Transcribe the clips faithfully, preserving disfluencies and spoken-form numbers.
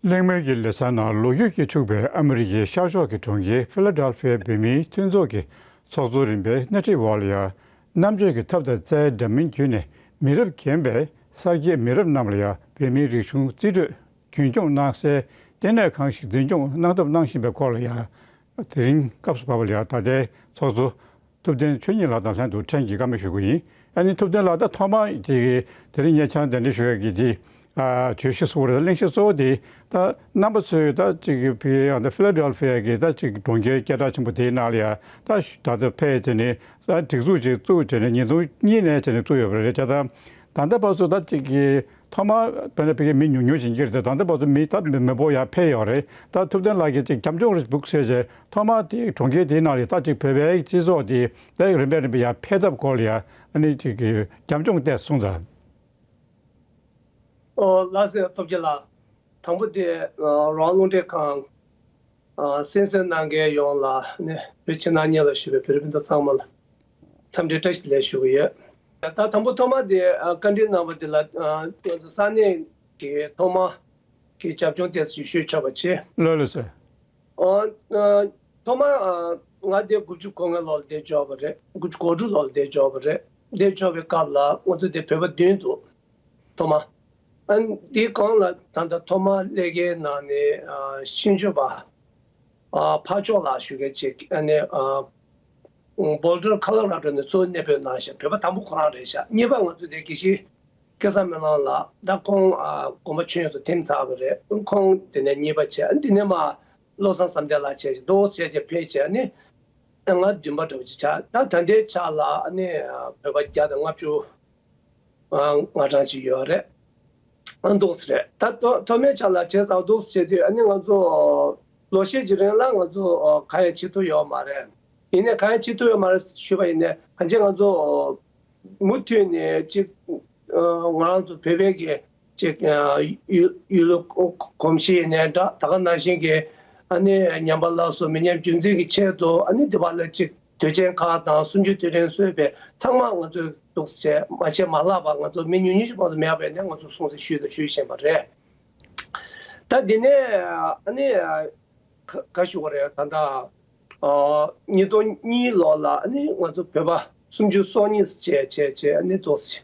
གླེང་མོལ་གྱི་ལེ་ཚན་ནང་ལོ་རྒྱུས་ཀྱིས་ཕྱུག་པའི་ཨ་མི་རི་ཀའི་ཤར་ཕྱོགས་ཀྱི་གྲོང་ཁྱེར་ཕི་ལ་ཌེལ་ཕི་ཡའི་བོད་མིའི་མཐུན་ཚོགས་ཀྱི་ཚོགས་གཙོ་རིམ་པའི་སྣེ་ཁྲིད་འོག་ལ་ཡང་རྣམ་དཔྱོད་ཀྱི་ཐབས་དང་རྩལ་འདྲ་མིན་བརྒྱུད་ནས་མི་རབས་རྒན་པའི་གསར་སྐྱེས་མི་རབས་རྣམས་ལ་ཡང་བོད་མིའི་རིག་གཞུང་རྩིས་སྤྲོད་རྒྱུན་འཁྱོངས་གནང་སའི་ལྟེ་གནས་གང་ཞིག་འཛིན་སྐྱོང་གནང་ཐབས་གནང་བཞིན་པའི་སྐོར་ལ་ཡང་དེ་རིང་སྐབས་སུ་བབས་པ་ལ་ཡང་ད་ལྟའི་ཚོགས་གཙོ་ཐུབ་བསྟན་ཆོས་ཉིད་ལགས་དང་ལྷན་དུ་ཕྲན་གྱིས་བཀའ་མོལ་ཞུ་གི་ཡིན། ཨ་ནི་ཐུབ་བསྟན་ལགས། ད་ཐོག་མར་ཅིག་དེ་རིང་ངས་ཁྱེད་རང་གདན་འདྲེན་ཞུ་ཡག་གི་དེ་ཨ་བརྗོད་གཞི་བཟོ་བར་གླེང་གཞི་གཙོ་བོ་དེ་ད་རྣམ་པ་ཚོས་ད་ཅིག་ཕི་ཡང་ད་ཕི་ལ་ཌེལ་ཕི་ཡ་གི་ད་ཅིག་གྲོང་ཁྱེར་སྐད་གྲགས་ཆེན་པོ་དེའི་ནང་ལ་ཡང་ད་ད་ལྟ་ཕེབས་བྱས་ནས་ད་སྒྲིག་འཛུགས་ཅིག་བཙུགས་བྱས་ནས་ཉིས་སྟོང་གཉིས་ནས་བྱས་ནས་བཙུགས་ཡོད་པ་རེད། བྱས་ཙང་ད་ལྟ་བར་དུ་ད་ཅིག་གི་ཐོག་མར་དཔེར་ན་ཕ་གིའི་མི་ཉུང་ཉུང་ཞིག་གྱུར་ཏེ་ད་ལྟ་བར་དུ་མི་ད་མི་མི་འབོར་ཡར་འཕེལ་ཡོད་རེད། ད་ཐུབ་བསྟན་ལགས་ཀྱིས་ཅིག་བྱམས་སྐྱོང་རེ་འབུག་ཟེར་བྱས་ཐོག་མར་དེ་གྲོང་ཁྱེར་དེའི་ནང་ལ་ད་ཅིག་བོད་པའི་སྤྱི་ཚོགས་དེ་ད་རིམ་པས་རིམ་པས་ཡར་འཕེལ་ཐབས་སྐོར་ལ་ཡང་ཨ་ནི་ཅིག་གི་བྱམས་སྐྱོང་ཏོག་ཙམ་གསུངས་དང་། ཨོ་ལགས་སོ། སྟོབས་རྒྱལ་ལགས། དང་པོ་དེ་ཨ་རང་རླུང་འཕྲིན་ཁང་ཨ་གསན་གཟིགས་གནང་མཁན་ཡོངས་ལ་ནི་བོད་ཕྱི་ནང་གཉིས་ལ་བཞུགས་པའི་བོད་རིགས་སྤུན་ཟླ་ཚང་མ་ལ་འཚམས་འདྲི་བཀྲ་ཤིས་བདེ་ལེགས་ཞུ་གི་ཡོད། ད་དང་པོ་ཐོག་མ་དེ་ཨ་བཀའ་འདྲི་གནང་བ་དེ་ལ་ཨ་ང་ཚོ་ས་གནས་ཀྱི་ཐོག་མ་གི་རྒྱབ་ལྗོངས་ཏོག་ཙམ་ཞུ་ཆོག་པ་བྱེད། ལགས་ལགས་སོ། ཨ་ཨ་ཐོག་མ་ཨ་ང་དེ་དགུ་བཅུ་གོ་ལྔ་ལོར་འདིར་འབྱོར་བ་རེད། དགུ་བཅུ་གོ་དྲུག་ལོར་འདིར་འབྱོར་བ་རེད། འདིར་འབྱོར་བའི་སྐབས་ལ་ང་ཚོ་དེ་བོད་པ་བདུན་འདུག་ཐོག་མ། ཨ་འདིའི་སྒང་ལ་ད་ལྟ་ཐོག་མ་སླེབས་མཁན་ནང་ནས་ཨ་ཤིང་ཆུ་པ་ཨ་ཕར་ཕྱོགས་ལ་བཞུགས་མཁན་ཅིག་ཨ་ནི་ཨ་བོལ་ཌར་ཁ་ལོ་ར་ཌོ་ནས་གཙོ་བོ་གནས་སྤོས་གནང་ཞིང་བོད་པ་དང་པོ་ཁོ་རང་རེད་ཤག་གཉིས་པ་ང་ཚོ་དེ་དགེ་བཤེས་སྐལ་བཟང་སྨོན་ལམ་ལགས། ད་ཁོང་ཨ་དགོངས་པ་ཆོས་ཡོངས་སུ་ཐིམ་ཚར་བ་རེད། ཁོང་དེ་ནས་གཉིས་པ་བྱས། ཨ་འདི་ནས་མར་བློ་བཟང་བསམ་གཏན་ལགས་བྱས་ཤིང་རྡོ་བོ་བྱས་བྱས་ཕེབས་བྱས། ཨ་ནི་ང་བདུན་པ་འདྲ་བོ་ཅིག་ཆགས། ད་ད་ལྟའི་ཆ་ལ་ཨ་ནི་བོད་པ་བརྒྱ་དང་ལྔ་བཅུ་ང་གྲངས་ཅིག་ཡོད་རེད། ཨ་འདུག་སེ་རེད། ད་ཐོ་ཐོག་མའི་ཆ་ལ་བྱས་ཙང་འདུག་སེ་བྱས་དུས་ཨ་ནི་ང་ཚོ་ལོ་ཤས་ཀྱི་རིང་ལ་ང་ཚོ་གང་ཡང་བྱེད་ཐུབ་ཡོད་མ་རེད། ཡིན་ནའི་གང་ཡང་བྱེད་ཐུབ་ཡོད་མ་རེད་ཞུས་པ་ཡིན་ནའི་གང་ཅི་ང་ཚོ་མུ་མཐུད་ནས་ཅིག་ང་རང་ཚོ་བོད་པའི་གི་ཅིག་ཡུལ་ཡུལ་ལུགས་གོམས་གཤིས་ཡིན་ནའི་འདྲ། ད་ག་ནང་བཞིན་གྱི་ཨ་ནི་ཉམས་པ་སླར་གསོ་མི་ཉམས་རྒྱུན་འཛིན་གྱི་ཆེད་དུ་ཨ་ནི་འདི་བ་ལ་ཅིག་དུས་ཆེན་ཁག་དང་གསུམ་བཅུའི་དུས་དྲན་གསོལ་བའི་ཚང་མ་ང་ཚོས་འདུག་སེ་བྱས་མ་བྱས་མ་བརླག་པ་ང་ཚོ་མི་ཉུང་ཉུང་ཞིག་མ་གཏོགས་མེད་པ་ཡིན་ནའི་ང་ཚོ་སྲུང་བརྩི་ཞུས་དང་ཞུ་བཞིན་པ་རེད། ད་འདི་ནས་ཨ་ནི་ག་ག་ཞུ་བ་རེད། ད་ལྟ་ཉིས་སྟོང་གཉིས་ལོ་ལ་ཨ་ནི་ང་ཚོ་བོད་པ་སུམ་ཅུ་སོ་གཉིས་བྱས་བྱས་བྱས་ཨ་ནི་འདུག་སེ་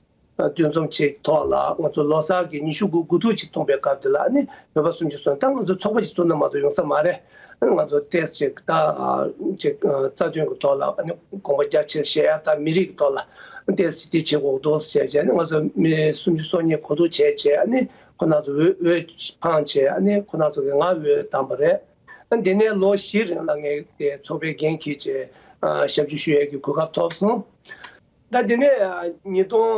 འདུ་འཛོམས་ཅིག་ཐོག་ལ་ང་ཚོ་ལོ་གསར་གྱི་ཉི་ཤུ་དགུ་དགུ་ཐུག་ཅིག་གཏོང་པའི་སྐབས་དེ་ལ་ཨ་ནི་བོད་པ་སུམ་ཅུ་སོ་གཉིས། ད་ང་ཚོ་ཚོགས་པ་ཅིག་བཙུགས་ན་མ་གཏོགས་ཡོང་ས་མ་རེད། ང་ཚོ་ཏོག་ཙམ་ཅིག་ད་ཅིག་རྩ་དོན་གྱི་ཐོག་ལ་ཨ་ནི་དགོངས་པ་རྒྱ་ཆེར་བཞེས་ཡ་དང་མི་རིགས་ཀྱི་ཐོག་ལ་ཏོག་ཙམ་དེ་བྱེད་དགོས་འདུག་ཟེར་བྱས་ནས་ང་ཚོ་མི་སུམ་ཅུ་སོ་གཉིས་གོ་བསྡུར་བྱས་བྱས་ཨ་ནི་ཁོ་ན་ཚོ་འོས་འོས་འཕངས་བྱས་ཨ་ནི་ཁོ་ན་ཚོ་གི་ང་འོས་བདམས་པ་རེད། ཨ་འདི་ནས་ལོ་བཞི་རིང་ལ་ངས་དེ་ཚོགས་པའི་འགན་འཁྱེར་བྱས་ཨ་ཞབས་ཞུ་ཞུ་ཡས་ཀྱི་གོ་སྐབས་ཐོབ་སོང་། ད་འདི་ནས་ཨ་ཉིས་སྟོང་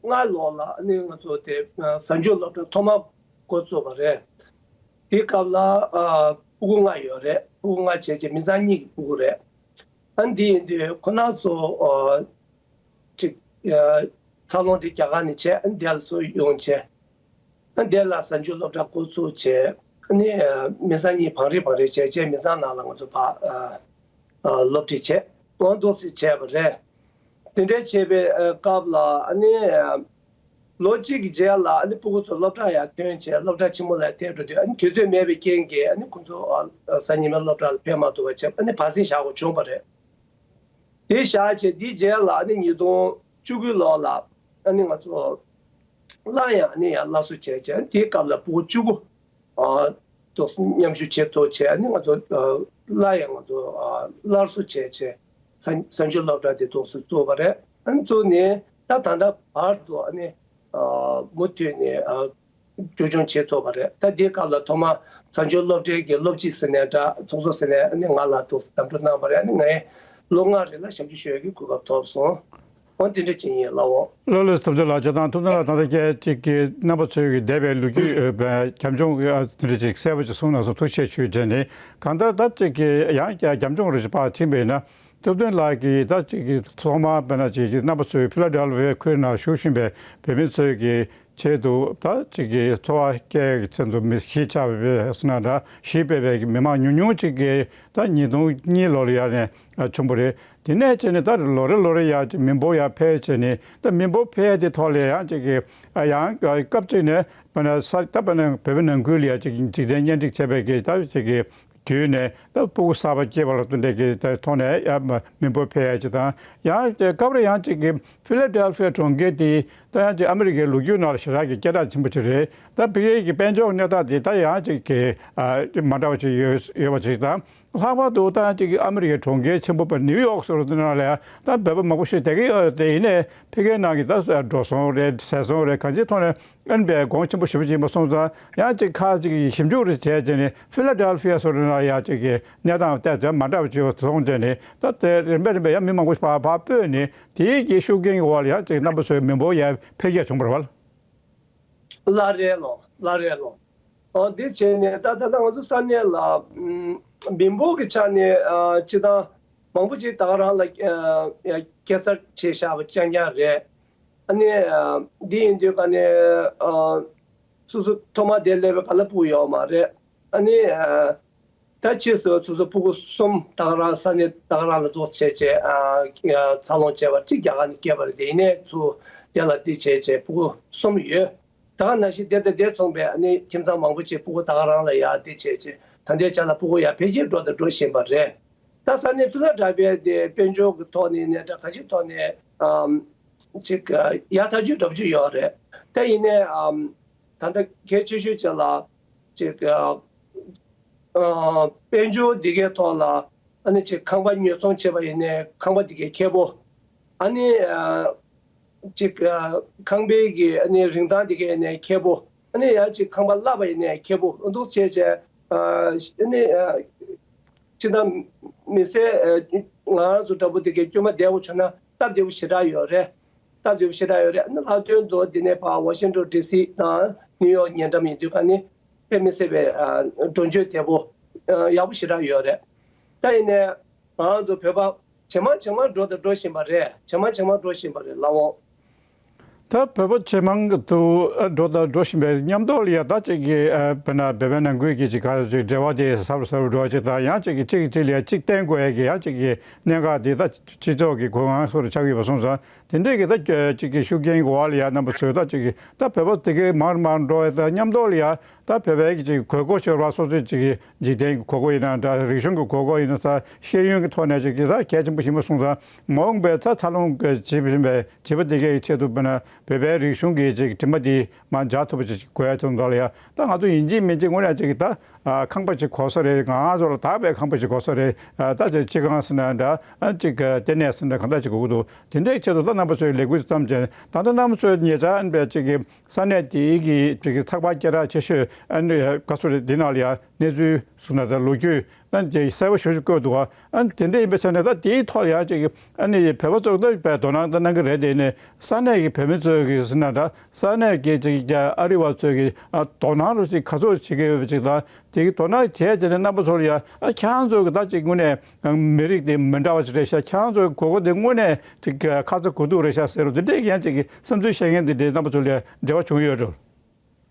ལྔ་ལོ་ལ་ཨ་ནི་ང་ཚོ་དེ་ཨ་གཟའ་མཇུག་སློབ་གྲྭ་ཐོག་མ་འགོ་བཙུགས་པ་རེད། དེའི་སྐབས་ལ་ཨ་སྤུ་གུ་ལྔ་ཡོད་རེད། སྤུ་གུ་ལྔ་བྱས་རྗེས་མི་ཚང་གཉིས་ཀྱི་སྤུ་གུ་རེད། ཨ་འདི་ཡིན་དུས་ཁོ་ན་ཚོ་ཨ་ཅིག་ཨ་འཚར་ལོངས་དེ་རྒྱ་གར་ནས་བྱས། ཨ་འདི་ལ་ཚུར་ཡོང་བྱས། ཨ་འདི་ལ་གཟའ་མཇུག་སློབ་གྲྭ་འགོ་བཙུགས་བྱས། ཨ་ནི་ཨ་མི་ཚང་གཉིས་བང་རིམ་བང་རིམ་བྱས་བྱས་མི་ཚང་ནང་ལ་ང་ཚོ་ཕར་ཨ་ཨ་སློབ་ཁྲིད་བྱས། འོ་འདུག་སེ་བྱས་པ་རེད། དེ་འདྲ་བྱས་པའི་ཨ་སྐབས་ལ་ཨ་ནི་ཨ་ལོ་གཅིག་གི་རྗེས་ལ་ཨ་ནི་སྤུ་གུ་ཚོ་སློབ་གྲྭ་ཡར་ཐོན་བྱས་སློབ་གྲྭ་ཆེན་མོ་ལ་ཐད་འགྲོ་དུས་ཨ་ནི་དུས་ཚོད་མེད་པའི་རྐྱེན་གྱིས་ཨ་ནི་ཁོ་ཚོ་ཨ་གཟའ་ཉི་མའི་སློབ་གྲྭ་ལ་ཕེབས་མ་ཐུབ་པ་བྱས། ཨ་ནི་བར་སེང་བཞག་དགོས་བྱུང་བ་རེད། དེ་བཞག་བྱས་དེའི་རྗེས་ལ་ཨ་ནི་ཉིས་སྟོང་བཅུ་དགུ་ལོ་ལ་ཨ་ནི་ང་ཚོ་སླར་ཡང་ཨ་ནི་ཡང་སླར་གསོ་བྱས་བྱས། ཨ་ནི་དེའི་སྐབས་ལ་སྤུ་གུ་བཅུ་དགུ་ཨ་ཏོག་ཙམ་མཉམ་ཞུགས་བྱེད་ཐུབ་བྱས། ཨ་ནི་ང་ཚོ་ཨ་སླར་ཡང་ང་ཚོ་ཨ་སླར་གསོ་བྱས་བྱས་གཟའ་གཟའ་མཇུག་སློབ་གྲྭ་དེ་ཏོག་ཙམ་བཙུགས་པ་རེད། ཨ་ནི་བཙུགས་ནས་ད་ད་ལྟ་བར་དུ་ཨ་ནི་ཨ་མུ་མཐུད་ནས་ཨ་བཅོས་སྐྱོང་བྱེད་ཐུབ་པ་རེད། ད་དེའི་སྐབས་ལ་ཐོག་མ་གཟའ་མཇུག་སློབ་གྲྭའི་གི་སློབ་སྤྱི་ཟེར་ནས་འདྲ་ཚོགས་གཙོ་ཟེར་ནས་ཨ་ནི་ང་ལ་ཏོག་ཙམ་གདམ་འཕྲུལ་གནང་བ་རེད། ཨ་ནི་ངས་ལོ་ལྔ་རིང་ལ་ཞབས་ཞུ་ཞུ་ཡག་གི་གོ་སྐབས་ཐོབ་སོང་། འོ་དེ་འདྲ་ཅིག་ཡིན་ལགས། འོ། ལགས་ལགས། ཐུབ་བསྟན་ལགས། བྱས་ཙང་ཐུབ་བསྟན་ལགས་ད་ལྟ་སྐད་ཅིག་གིས་རྣམ་པ་ཚོའི་གི་འདས་པའི་ལོ་རྒྱུས་ཨ་བྱམས་སྐྱོང་གི་ཨ་དེ་འདྲ་ཅིག་གསལ་པོ་ཅིག་གསུངས་གནང་སོང་། ཐུགས་རྗེ་ཆེ་ཞུ་རྒྱུ་ནི། གང་ལྟར་ད་ཅིག་གིས་ཡང་བསྐྱར་རྒྱབ་ལྗོངས་རེ་ཞིག་ཕར་ཕྱིན་པ་ཡིན་ན། ཐུབ་བསྟན་ལགས་ཀྱིས་ད་ཅིག་གིས་ཐོག་མར་དཔེར་ན་ཅིག་གིས་རྣམ་པ་ཚོས་ཕི་ལ་ཌེལ་ཕི་ཡ་ཁུལ་ནང་བཞུགས་བཞིན་པའི་བོད་མི་ཚོའི་གི་ཆེད་དུ་ད་ཅིག་གི་འཚོ་བ་སྐྱེལ་གྱི་ཚུལ་དུ་མི་གཞིས་ཆགས་པའི་ཟེར་ན་འདྲ་གཞིས་སྤོས་པའི་མི་མང་ཉུང་ཉུང་ཅིག་གིས་ད་ཉིས་སྟོང་གཉིས་ལོ་ལ་ཡར་ནས་བྱུང་བ་རེད། དེ་ནས་བྱས་ནས་ད་ལོ་རེ་ལོ་རེ་ཡང་ཅིག་མི་འབོར་ཡར་འཕེལ་བྱས་ནས། ད་མི་འབོར་འཕེལ་དེ་ཐོག་ལ་ཡང་ཅིག་གི་ཨ་ཡང་སྐབས་གཅིག་ནས་དཔེར་ན་ས་ད་དཔེར་ན་བོད་པའི་ནང་ཁུལ་ལ་ཡང་ཅིག་འཇིག་རྟེན་གཉེན་སྒྲིག་བྱས་པའི་གི་ད་ཅིག་གི་དུས་ནས་ད་སྤུ་གུ་གསར་པ་སྐྱེས་པ་ལ་བསྟུན་ཏེ་གི་ད་ཐོག་ནས་ཡང་མི་འབོར་འཕེལ་ཡ་ཅིག་དང་། ཡང་སྐབས་རེ་ཡང་ཅིག་གི་ཕི་ལ་ཌེལ་ཕི་ཡ་གྲོང་ཁྱེར་དེ་ད་ཡང་ཅིག་ཨ་མི་རི་ཀའི་ལོ་རྒྱུས་ནང་ལ་ཞེ་དྲག་གི་སྐད་གྲགས་ཆེན་པོ་ཅིག་རེད། ད་ཕ་གིའི་གི་དཔལ་འབྱོར་གནས་སྟངས་དེ་ད་ཡང་ཅིག་གི་ཨ་མ་འདྲ་བ་ཅིག་ཡོད་ཡོད་པ་ཅིག་དང་། ལྷག་པར་དུ་ད་ཅིག་ཨ་མི་རི་ཀའི་གྲོང་ཁྱེར་ཆེན་པོ་པ་ནིའུ་ཡོག་སོགས་དེ་ནང་ལ་ཡང་ད་བོད་པ་མང་པོ་ཞིག་བསྡད་ཀྱི་ཡོད་རེད། དེ་ཡིན་ནའི་ཕ་གིའི་ནང་གི་ད་འགྲོ་སོང་རེད། ཟས་སོང་རེད། གང་ཅིའི་ཐོག་ནས་ཨན་པའི་གོང་ཆེན་པོ་ཞེ་པོ་ཅིག་ཡིན་པ་སོང་ཙང་། ཡང་ཅིག་ཁ་ཅིག་ཞིབ་འཇུག་རེ་བྱས་བྱས་ནས་ཕི་ལ་ཌེལ་ཕི་ཡ་སོགས་རེ་ནང་ཡང་ཅིག་གི་གནས་སྟངས་ཏོག་ཙམ་མ་འདྲ་བ་ཅིག་མཐོང་བྱས་ནས། ད་དེ་རིམ་པས་རིམ་པས་ཡང་མི་མང་པོ་ཕར་ཕར་སྤོས་ནས། དེའི་གི་ཤུགས་རྐྱེན་གྱི་འོག་ལ་ཡང་ཅིག་རྣམ་པ་ཚོའི་མི་འབོར་ཡང་འཕེལ་རྒྱས་བྱུང་བ་རེད་པ། ལགས་རེད་ལོ། ལགས་རེད་ལོ། ཨོ་འདི་བྱས་ནས་ད་ད་ལྟ་ང་ཚོ་ས་གནས་ལ་ཨམ་མི་འབོར་གྱི་ཆ་ནས་ཨ་སྤྱི་བཏང་མང་པོ་ཅིག་ད་ག་རང་ལ་ཨ་ཡ་སྐྱེ་འཚར་བྱས་བཞག་པ་རྐྱང་རྐྱང་རེད། ཨ་ནི་ཨ་འདི་ཡིན་དུས་ཀ་ནས་ཨ་སོ་སོ་ཐོག་མ་དེ་སླེབས་པའི་ག་ལ་སྤུ་གུ་ཡོད་མ་རེད། ཨ་ནི་ཨ་ད་ཕྱིས་སུ་སོ་སོ་སྤུ་གུ་གསུམ་ད་ག་རང་ས་གནས་ད་ག་རང་ལ་འདུག་བྱས་བྱས་ཨ་འཚར་ལོངས་བྱས་པ་གཅིག་རྒྱ་གར་ནས་སྐྱེས་པ་རེད། དེ་ཡིན་ནའི་ཚུར་དེ་ལ་འདི་བྱས་བྱས་སྤུ་གུ་གསུམ་ཡོད། ད་ག་ནང་བཞིན་དེ་དང་དེ་མཚུངས་པའི་ཨ་ནི་ཁྱིམ་ཚང་མང་པོ་ཅིག་སྤུ་གུ་ད་ག་རང་ལ་ཡར་འདི་བྱས་བྱས་ད་ལྟའི་ཆ་ལ་སྤུ་གུ་ཡར་འཕེལ་རྒྱས་འགྲོ་དང་འགྲོ་བཞིན་པ་རེད། ད་ས་གནས་ཕི་ལ་ཌེལ་ཕི་ཡ་དེ་དཔལ་འབྱོར་གྱི་ཐོག་ནས་ནས་ད་ག་ཅིག་ཐོག་ནས་ཨམ་ཅིག་ཡག་ཐག་ཆོད་འདྲ་པོ་ཅིག་ཡོད་རེད། ད་ཡིན་ནའི་ཨམ་ད་ལྟ་གལ་ཆེ་ཤོས་ཅིག་ལ་ཅིག་ཨ་དཔལ་འབྱོར་འདི་གའི་ཐོག་ལ་ཨ་ནི་ཅིག་ཁང་པ་ཉོ་ཚོང་བྱས་པ་ཡིན་ནའི་ཁང་པ་འདི་གའི་ཁེ་པོ། ཨ་ནི་ཨ་ཅིག་ཨ་ཁང་པའི་གི་ཨ་ནི་རིན་ཐང་འདི་གའི་ནས་ཁེ་པོ། ཨ་ནི་ཡང་ཅིག་ཁང་པ་གླ་བ་ཡིན་ནའི་ཁེ་པོ། འདུག་བྱས་བྱས་ཨ་ཨ་ནི་ཨ་ཅིག་ད་མི་སེར་ཨ་ང་རང་ཚོ་འདྲ་པོ་འདི་གའི་དཀྱུས་མ་བདེ་པོ་བྱུང་ན་སྟབས་བདེ་པོ་ཞེ་དྲག་ཡོད་རེད། སྟབས་བདེ་པོ་ཞེ་དྲག་ཡོད་རེད། ཨ་ནི་ལྷག་དོན་དུ་འདི་ནས་ཕར་ཝ་ཤིང་ཊོན་ཌི་སི་དང་ནིའུ་ཡོག་ཉེ་འགྲམ་ཡིན་དུས་ཀ་ནི་དཔེ་མི་སྲིད་པའི་ཨ་འགྲོ་སྐྱོད་བདེ་པོ་ཨ་ཡག་པོ་ཞེ་དྲག་ཡོད་རེད། ད་ཡིན་ནའི་ང་རང་ཚོ་བོད་པ་ཇེ་མང་ཇེ་མང་འགྲོ་དང་འགྲོ་བཞིན་པ་རེད། ཇེ་མང་ཇེ་མང་འགྲོ་བཞིན་པ་རེད་ལགས་འོང་། ད་བོད་པ་ཇེ་མང་དུ་འགྲོ་དང་འགྲོ་བཞིན་པའི་མཉམ་དུ་ལ་ཡ་ད་ཅིག་གི་ཨ་དཔེར་ན་བོད་པའི་ནང་ཁུལ་གྱི་ཅིག་ག་རེ་ཅིག་འབྲེལ་བ་དེ་ཟབ་རུ་ཟབ་རུ་འགྲོ་བ་ཅིག་དང་། ཡང་ཅིག་གི་གཅིག་གིས་གཅིག་ལ་ཡ་གཅིག་བརྟེན་དགོས་ཡ་གི་ཡང་ཅིག་གི་གནད་འགག་དེ་ད་སྤྱི་ཚོགས་ཀྱི་གོ་འང་སོགས་ཆགས་ཡོད་པ་སོང་ཙང་། དེ་འདྲས་ཀྱི་ད་ཅིག་གི་ཤུགས་རྐྱེན་གྱི་འོག་ལ་ཡ་རྣམ་པ་ཚོས་ད་ཅིག་གི་ད་བོད་པ་དེ་གའི་མར་མར་འགྲོ་བའི་ད་མཉམ་དུ་ལ་ཡ། ད་བོད་པའི་གི་ཅིག་དགོས་མཁོ་ཤོར་བ་སོ་སོའི་ཅིག་གི་འཇིག་རྟེན་གྱི་དགོས་མཁོ་ཡིན་ན་འདྲ། རིག་གཞུང་གི་དགོས་མཁོ་ཡིན་ན་ད་ཤེས་ཡོན་གྱི་ཐོག་ནས་ཅིག་གི་ད་གལ་ཆེན་པོ་ཞིག་མ་སོང་ཙང་། མ་འོངས་པའི་ད་འཚར་ལོངས་ཀྱི་བྱེད་བཞིན་པའི་བྱིས་པ་དེ་གའི་ཆེད་དུ་དཔེར་ན་བོད་པའི་རིག་གཞུང་གི་ཅིག་དྲི་མ་དེ་མར་འཇགས་ཐུབ་པ་ཅིག་དགོས་ཡ་ཚོ་འདུག་ལ་ཡ། ད་ང་ཚོ་ཡིན་གཅིག་མིན་གཅིག་དངོས་གནས་ཅིག་གི་ད་ཨ་ཁང་པ་ཅིག་དགོས་ས་རེད། ང་ཚོ་ལ་དག་པའི་ཁང་པ་ཅིག་དགོས་ས་རེད། ཨ་ད་ཅིག་སྤྱི་ཁང་ཟེར་ན་འདྲ། ཨ་ཅིག་ལྟེ་གནས་ཟེར་ན་འདྲ། གང་འདྲ་ཅིག་དགོས་ཀྱི་འདུག་དེ་འདྲའི་ཆེད་དུ་ད་རྣམ་པ་ཚོས་ལས་འགུལ་བརྩམས་བྱས། ད་ལྟ་རྣམ་པ་ཚོས་ཉེ་ཆར་ཨན་པའི་ཅིག་གི་ས་གནས་དེའི་གི་ཅིག་གི་ཚགས་པར་སྐད་གྲགས་ཆེ་ཤོས་ཨ་ནི་ག་ཚོད་རེད། འདི་ནང་ལ་ཡང་གནས་ཚུལ་གསུངས་ན་ད་ལོ་རྒྱུས་ཨ་ནི་གསལ་པོ་ཞེ་པོ་ཅིག་བཀོད་འདུག་ག་ཨ་ནི་དེ་འདྲ་ཡིན་པའི་ཆ་ནས་ད་དེའི་ཐོག་ལ་ཡང་ཅིག་གི་ཨ་ནི་བོད་པ་ཚོ་ད་དཔེ་དོ་སྣང་ད་གནང་གི་རེད། དེ་ནས་ས་གནས་ཀྱི་བོད་མི་ཚོས་གི་ཟེར་ན་འདྲ། ས་གནས་ཀྱི་ཅིག་ཨ་རི་བ་ཚོས་གི་ཨ་དོ་སྣང་རུ་ཅིག་ག་ཚོད་བྱེད་ཀྱི་ཡོད་པ་ཅིག་དང་། དེ་གི་དོ་སྣང་བྱས་བྱས་ནས་རྣམ་པ་ཚོ་ལ་ཡང་ཨ་ཁྱེད་རང་ཚོ་གི་ད་ཅིག་དངོས་གནས་མི་རིགས་དེ་མི་འདྲ་བ་ཅིག་རེད་ཤག་ཁྱེད་རང་ཚོ་གི་དགོས་མཁོ་དེ་དངོས་གནས་ཅིག་ཁ་ཚ་དགོས་གཏུགས་རེད་ཤག་ཟེར་རོ། དེ་འདྲའི་ཡང་ཅིག་གི་བསམ་ཚུལ་བཤད་མཁན་དེ་འདྲའི་རྣམ་པ་ཚོ་ལ་འབྲེལ་བ་བྱུང་ཡོད་འགྲོ།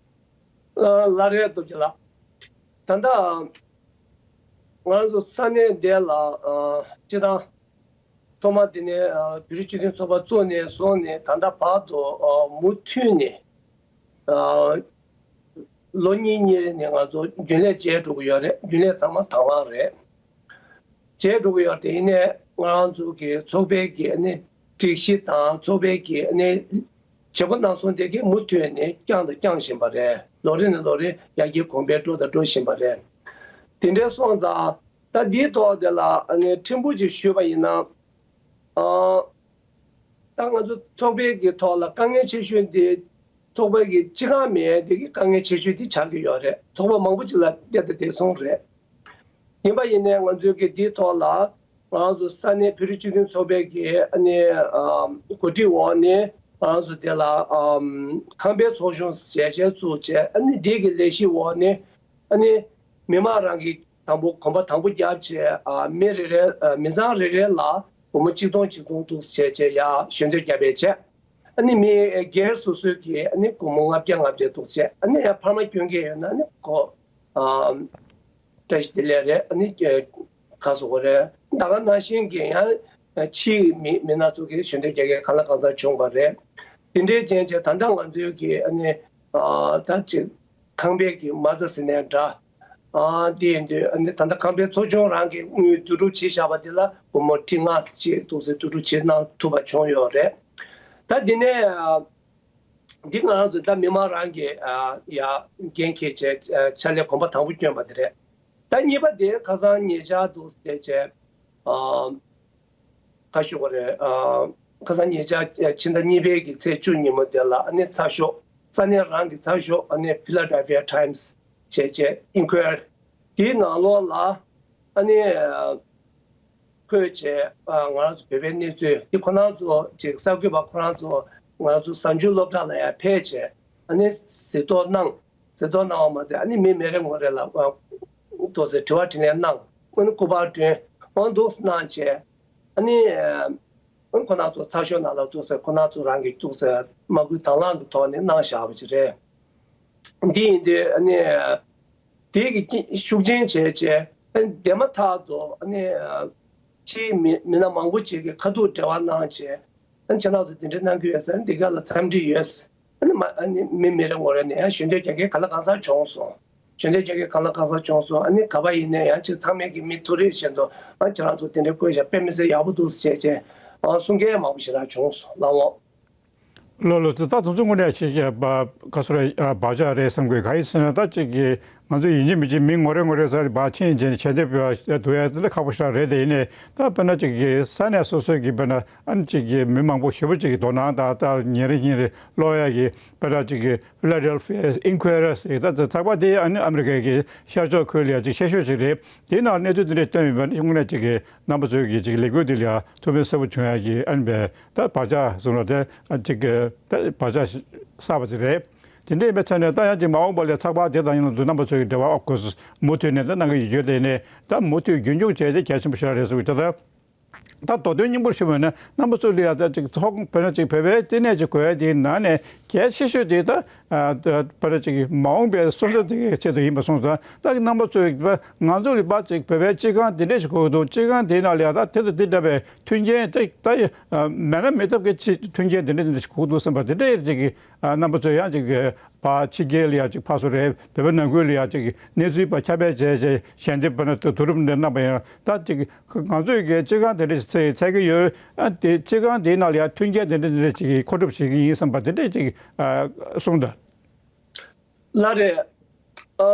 ལ་ལ་རེད། སྟོབས་རྒྱལ་ལགས། ད་ལྟ་ང་རང་ཚོ་ས་གནས་འདི་ལ་ཨ་སྤྱི་བཏང་ཐོག་མ་དེ་ནས་ཨ་བོད་རིགས་སྤྱི་མཐུན་ཚོགས་པ་བཙུགས་ནས་བཟུང་ནས་ད་ལྟ་བར་དུ་ཨ་མུ་མཐུད་ནས་ཨ་ལོ་གཉིས་གཉིས་རེ་ནས་ང་ཚོ་རྒྱུན་ལས་བྱས་འགྲོ་གི་ཡོད་རེད། རྒྱུན་ལས་ཚང་མ་དང་བླངས་རེད། བྱས་འགྲོ་གི་ཡོད་རེད། དེ་ཡིན་ནའི་ང་རང་ཚོ་གི་ཚོགས་པའི་གི་ཨ་ནི་སྒྲིག་གཞི་དང་ཚོགས་པའི་གི་ཨ་ནི་བྱེད་སྒོ་གནང་སྟངས་དེ་གི་མུ་མཐུད་ནས་བསྐྱངས་དང་བསྐྱང་བཞིན་པ་རེད། ལོ་རེ་ནས་ལོ་རེ་ཡར་རྒྱས་གོང་འཕེལ་འགྲོ་དང་འགྲོ་བཞིན་པ་རེད། དེ་འདྲའི་སོང་ཙང་ད་འདིའི་ཐོག་དེ་ལ་ཨ་ནི་ཕྲན་བུ་ཅིག་ཞུས་པ་ཡིན་ན། ཨ། ད་ང་ཚོ་ཚོགས་པའི་གི་ཐོག་ལ་དཀའ་ངལ་ཆེ་ཤོས་འདི་ཚོགས་པའི་གི་སྤྱི་ཁང་མེད་དེ་གི་དཀའ་ངལ་ཆེ་ཤོས་འདི་ཆགས་ཀྱི་ཡོད་རེད། ཚོགས་པ་མང་པོ་ཅིག་ལ་དེ་དང་དེ་སོང་རེད། ཡིན་པ་ཡིན་ནའི་ང་ཚོའི་གི་འདིའི་ཐོག་ལ་ང་ཚོ་ས་གནས་བོད་རིགས་སྤྱི་མཐུན་ཚོགས་པའི་གི་ཨ་ནི་ཨམ་གོ་སྒྲིག་འོག་ནས་ང་ཚོ་དེ་ལ་ཨམ་ཁང་པའི་ཚོགས་ཆུང་ཞལ་ཆེན་བཙུགས་བྱས། ཨ་ནི་འདི་གི་ལས་གཞི་འོག་ནས་ཨ་ནི་མི་མང་རང་གི་དང་པོ་གོམ་པ་དང་པོ་བརྒྱབ་བྱས། ཨ་མི་རེ་རེ་ཨ་མི་ཚང་རེ་རེ་ལ་སྒོར་མོ་གཅིག་སྟོང་གཅིག་སྟོང་འདུག་བྱས་བྱས་ཡར་ཞལ་འདོན་བརྒྱབ་པའི་བྱས། ཨ་ནི་མི་སྒེར་སོ་སོའི་གི་ཨ་ནི་སྒོར་མོ་ལྔ་བརྒྱ་ལྔ་བརྒྱ་འདུག་བྱས། ཨ་ནི་ཡང་ཕར་མ་སྐྱོན་མཁན་ཡོད་ན་ཨ་ནི་གོ་ཨ་བཀྲ་ཤིས་བདེ་ལེགས་རེད། ཨ་ནི་ཁ་གསོ་གོ་རེད། ད་ག་ནང་བཞིན་གི་ཡང་ ཕྱིའི་མི་མི་སྣ་ཚོ་གིས་ཞལ་འདེབས་རྒྱག་མཁན་གང་ལ་གང་འཚམ་བྱུང་བ་རེད། དེ་འདྲའི་རྐྱེན་བྱས་ད་ལྟ་ང་ཚོའི་གི་ཨ་ནི་ད་ཅིག་ཁང་པའི་གི་མ་རྩ་ཟེར་ནའི་འདྲ། ཨ་དེ་ཡིན་དུས་ཨ་ནི་ད་ལྟ་ཁང་པའི་ཚོགས་ཆུང་རང་གི་དངུལ་བསྡུ་རུབ་བྱས་བཞག་པ་དེ་ལ་སྒོར་མོ་ཁྲི་ལྔ་ཅིག་འདུག་སེ་བསྡུ་རུབ་བྱེད་གནང་ཐུབ་པ་བྱུང་ཡོད་རེད། ད་འདི་ནས་འདི་ང་རང་ཚོ་ད་མི་མང་རང་གི་ཡ་འགན་འཁྱེར་བྱས་ཕྱག་ལས་གོམ་པ་དང་པོ་བསྐྱོན་པ་དེ་རེད། ད་གཉིས་པ་དེ་ཁ་སང་ཉེ་ཆར་དུ་བྱས་བྱས་ཁ་ཤོ་ག་རེད། ཁ་སང་ཉེ་ཆར་ཕྱི་ཟླ་གཉིས་པའི་གི་ཚེས་བཅུ་ཉིན་མོ་དེ་ལ་ཨ་ནི་ཚགས་ཤོག་ས་གནས་རང་གི་ཚགས་ཤོག་ཨ་ནི་Philadelphia Times་བྱས་བྱས་ཨིན་ཁུའེ་རི་དེའི་ནང་ལོགས་ལ་ཨ་ནི་འཁོད་བྱས་ང་རང་ཚོ་བོད་པའི་གནས་ཚུལ་དེ་ཁོ་རང་ཚོ་ཅིག་གསར་འགོད་པ་ཁོ་རང་ཚོ་ང་རང་ཚོ་གཟའ་མཇུག་སློབ་གྲྭ་ལ་ཡར་ཕེབས་བྱས་ཨ་ནི་གཟིགས་རྟོག་གནང་། གཟིགས་རྟོག་གནང་བ་མ་ཟད་ཨ་ནི་མི་མི་རེ་ངོ་རེ་ལ་ཏོག་ཙམ་དྲི་བ་དྲིས་ལན་གནང་། ཨ་ནི་སྐུ་པར་སྒྲོན་འོང་འདུག་གནང་བྱས་ཨ་ནི་ཁོ་རང་ཚོ་ཚགས་ཤོག་ནང་ལ་ཏོག་ཙམ་ཁོ་རང་ཚོ་རང་གི་ཏོག་ཙམ་མ་སྐུལ་དང་བླངས་ཀྱི་ཐོག་ནས་གནང་བཞག་པ་ཅིག་རེད། འདི་ཡིན་དུས་ཨ་ནི་དེ་གི་རྐྱེན་ཤུགས་རྐྱེན་བྱས་བྱས་ཨ་ནི་དེ་མ་ཐག་ཏུ་ཨ་ནི་ཕྱིའི་མི་མི་སྣ་མང་པོ་ཅིག་གིས་ཁ་ཐུག་འབྲེལ་བ་གནང་བྱས་ཨ་ནི་ཁྱེད་རང་ཚོ་འདི་འདྲ་གནང་གི་ཡོད་ཟེར་འདི་ག་ལ་འཚམས་འདྲི་ཡོད། ཨ་ནི་མ་ཨ་ནི་མི་མི་རེ་ངོ་རེ་ནས་ཡང་ཞལ་འདེབས་རྒྱག་མཁན་གང་ལ་གང་འཚམ་བྱུང་སོང་། ཞལ་འདེབས་རྒྱག་མཁན་གང་ལ་གང་འཚམ་བྱུང་སོང་། ཨ་ནི་ག་པར་ཡིན་ནའི་ཡང་ཅིག་ཚང་མས་ཀྱི་མི་ཐུག་རེས་བཞིན་དུ་ཨ་ཁྱེད་རང་ཚོ་དེ་འདྲའི་བཀོད་བཞག་དཔེ་མི་སྲིད་ཡག་པོ་འདུག་ཟེར་བྱས་ཨ་གསུང་མཁན་མང་པོ་ཞེ་དྲག་བྱུང་སོང་ལགས་འོང་། ལོ་ལོ་ཙི་ད་དུང་ཚོ་དངོས་གནས་ཆེ་ག་སོ་ར་བག་ཆགས་རེད་བསམ་དགོས་ག་ཡིན་ཟེར་ན་ད་ཅིག་གི་ང་ཚོ་ཡིན་གཅིག་མིན་གཅིག་མི་ངོ་རེ་ངོ་རེ་ཚ་བག་ཆེན་བྱས་ནས་ཞལ་འདེབས་བསྡུ་ཡ་དེ་འདྲ་ཁག་པོ་ཞེ་དྲག་རེད། དེ་ཡིན་ནའི་ད་དཔེར་ན་ཅིག་གི་ས་གནས་སོ་སོའི་གི་དཔེར་ན། ཨ་ནི་གཅིག་གིས་མི་མང་པོ་ཞེ་པོ་གཅིག་གིས་དོ་སྣང་དང་ད་ཉིན་རེ་ཉིན་རེ་ཀློག་ཡག་གི་དཔེར་ན་གཅིག་གིས་Philadelphia Inquirer་ཟེར་ད་ཚགས་པར་དེ་ཨ་ནི་ཨ་མི་རི་ཀའི་གི་ཤར་ཕྱོགས་ཁུལ་ལ་ཡ་གཅིག་ཆེ་ཤོས་ཅིག་རེད། དེའི་ནང་གནས་ཚུལ་དེ་འདྲ་བཏོན་ཡོད་པ་ནི་དངོས་གནས་གཅིག་གིས་རྣམ་པ་ཚོའི་གི་གཅིག་ལས་འགུལ་འདི་ལ་ཡ་ཐུགས་ཕན་གསལ་པོ་བྱུང་ཡག་གི་ཨ་ནི་བས་ད་བག་ཆགས་གསུང་ལ་དེ་ཨ་གཅིག་གིས་ད་བག་ཆགས་བསགས་པ་ཅིག་རེད། དེ་འདྲའི་མི་ཚེ་ནས་ད་ཡང་གཅིག་མ་འོངས་པ་ལ་ཚགས་པར་དེ་དང་ཡིན་ན་འདུག་རྣམ་པ་ཚོའི་གི་འབྲེལ་བ་ཨོ་ཁོས་མུ་མཐུད་ནས་ད་གནང་གི་ཡོད་རྒྱུ་དེ་ནས་ད་མུ་མཐུད་རྒྱུན་འཁྱོངས་བྱས་ཏེ་གལ་ཆེན་པོ་ཞིག་རེད་ཟེར་གི་ད་ད། ད་མདོ་དོན་སྙིང་པོར་ཞུ་བ་ན་རྣམ་པ་ཚོ་ལ་ཡ་ད་ཅིག་ཚོགས་དཔེར་ན་ཅིག་བོད་པའི་བསྟི་གནས་ཅིག་དགོས་ཡ་དེའི་ནང་ནས་གལ་ཆེ་ཤོས་དེ་ད་ཨ་ད་བར་ཅིག་མ་འོངས་པའི་སོན་རྩ་དེ་གའི་ཆེད་དུ་ཡིན་པ་སོང་ཙང་ད་རྣམ་པ་ཚོས་ང་ཚོ་ལ་ཕར་ཅིག་བོད་པའི་སྤྱི་ཁང་དེ་འདྲས་ཞིག་དགོས་ཀྱི་འདུག་སྤྱི་ཁང་དེའི་ནང་ལ་ཡ་ད་དེ་དང་དེ་འདྲ་བའི་མཐུན་རྐྱེན་དེ་ད་མེད་ན་མེད་ཐབས་ཀྱི་ཆེད་མཐུན་རྐྱེན་དེ་འདྲ་དེ་འདྲ་ཞིག་དགོས་ཀྱི་འདུག་བསམ་པ་དེ་འདྲ་ཅིག་གི་རྣམ་པ་ཚོས་ཡང་ཅིག་ཕར་ཕྱི་རྒྱལ་ལ་ཡ་ཅིག་ཕར་ཚུར་རེད། བོད་པ་ནང་ཁུལ་ལ་ཡ་ཅིག་གནས་ཚུལ་ཕར་ཁྱབ་སྤེལ་བྱས་བྱས་ཞལ་འདེབས་པ་ན་དུ་དུ་རུབ་འདྲ་གནང་པ་ཡིན་ན་ད་ཅིག་ང་ཚོས་ཀྱི་སྤྱི་ཁང་དེ་འདྲ་ཞིག་བཙལ་བཙལ་གྱི་ཡོད། ཨ་དེ་སྤྱི་ཁང་དེའི་ནང་ལ་ཡང་མཐུན་རྐྱེན་དེ་འདྲ་དེ་འདྲ་ཅིག་མཁོ་སྒྲུབ་བྱེད་ཀྱི་ཡིན་བསམ་པ་དེ་འདྲ་ཅིག་ཨ་གསུངས་འདུག་ལགས་རེད། ཨ་